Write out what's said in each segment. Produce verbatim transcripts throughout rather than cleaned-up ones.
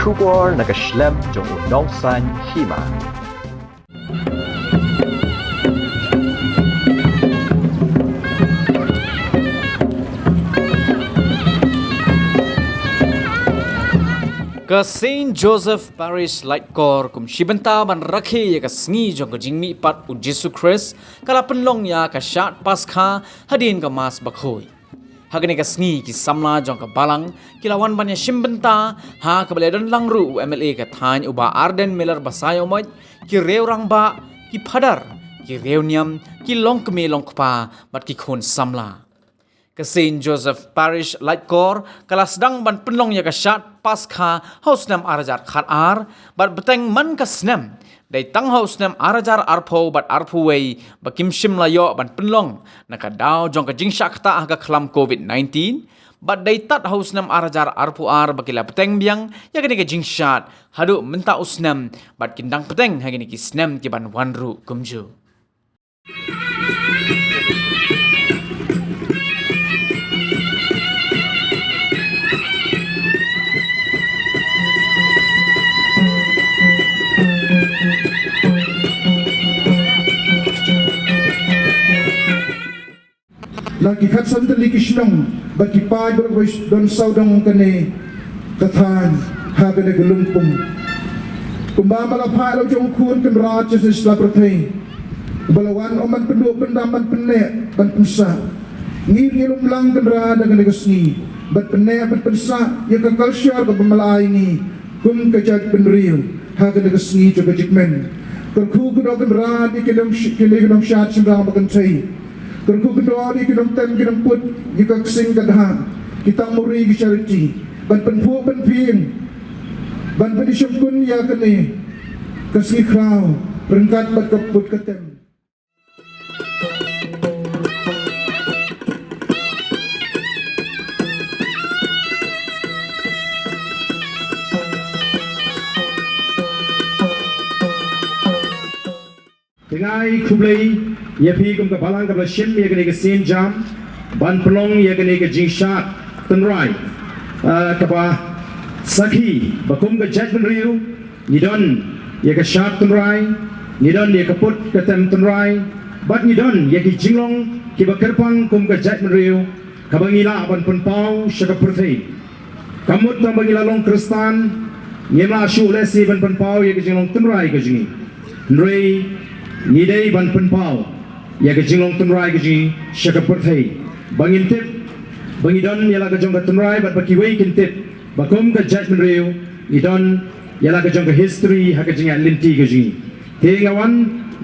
Khubor na ka shlem jong u nongsan hima. Ka Saint Joseph Parish Laitkor kum shi bynta ban rakhe ïa ka sngi jong ka jingmihpat u Jisu Khrist, ka la pynlong ïa ka shad Paskha hadien ka Mass Bakhuid. Ha kane ka sngi ki samla jong ka balang ki la wan ban ïashim bynta ha kaba la don lang ruh u M L A ka thaiñ u Bah Ardent Miller Basaiawmoit, ki riew rangbah, ki phadar, ki riew niam, ki longkmie longkpa bad ki khun samla. Ka Saint Joseph Parish Laitkor ka la sdang ban pynlong ïa ka shad Paskha ha u snem ar hajar khat ar bad bteng man ka snem, dei tang ha u snem ar hajar arphew bad arphew wei ba kim shym la ïoh ban pynlong na ka daw jong ka jingshah ktah ha ka khlam Covid nineteen, bad dei tad ha u snem ar hajar arphew ar ba ki la bteng biang ïa kane ka jingshad haduh mynta u snem, bad kin dang bteng ha kine ki snem ki ban wan ruh kumjuh. Na ki khatsan tylli ki shnong bad ki paid baroh ba don sawdong kane ka thaiñ ha kane ka lympung. Kumba ma la phah la u jong u Khun Kynrad sha sla pyrthei, ba la wan ym ban pynduh pyndam ban pynneh ban pynsah. Ngi ruh ngi lum lang Kynrad ha kane ka sngi ban pynneh ban pynsah ïa ka culture kaba ma la ai ngi kum ka jaitbynriew ha kane ka sngi jong ka jingkmen. Kyrkhu kyndoh Kynrad ïa ki nong sh-, ki nongshad shynrang ba kynthei. Kyrkhu kyndoh ïa ki nongtem ki nongput ïa ka ksing ka dhah, ki tangmuri ki charity, ban pynphuh pynphieng, ban pynshongkun ïa kane ka sngi khraw ryngkat bad ka put ka tem. Te nga ai khublei ïa phi kum ka balang kaba la shim ïa kane ka sienjam ban pynlong ïa kane ka jingshad tynrai, ah, kaba sakhi ba kum ka jaitbynriew ngi don ïa ka shad tynrai, ngi don ïa ka put ka tem tynrai, bad ngi don ïa ki jinglong kiba kyrpang kum ka jaitbynriew kaba ngi lah ban pynpaw sha ka pyrthei. Ka mut tang ba ngi la long Khristan ngim lah shuh lehse ban pynpaw ïa ka jinglong tynrai ka jong ngi. Hynrei ngi dei ban pynpaw ïa ka jinglong tynrai ka jong ngi sha ka pyrthei, ba ngin tip ba ngi don ïa la ka jong ka tynrai bad ba kiwei kin tip ba kum ka jaitbynriew ngi don ïa la ka jong ka history ha ka jingïaid lynti ka jong ngi. Te nga wan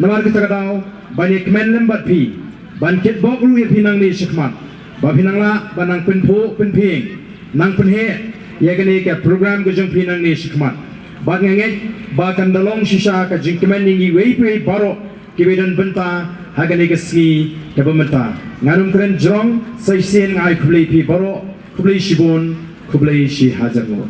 namar kata ka daw ban ïa kmen lem bad phi, ban kitbok ruh ïa phi nangne shakhmat, ba phi nang lah ban nang pynphuh pynphieng, nang pynheh ïa kane ka program ka jong phi nangne shakhmat. Bad nga ngeit ba kan da long shisha ka jingkmen ïa ngi wei pa wei baroh kiba don bynta ha kane ka sngi kaba mynta. Ngan ym kren jrong, sa shisien nga ai khublei phi baroh, khublei shibun, khublei shihajar nguh.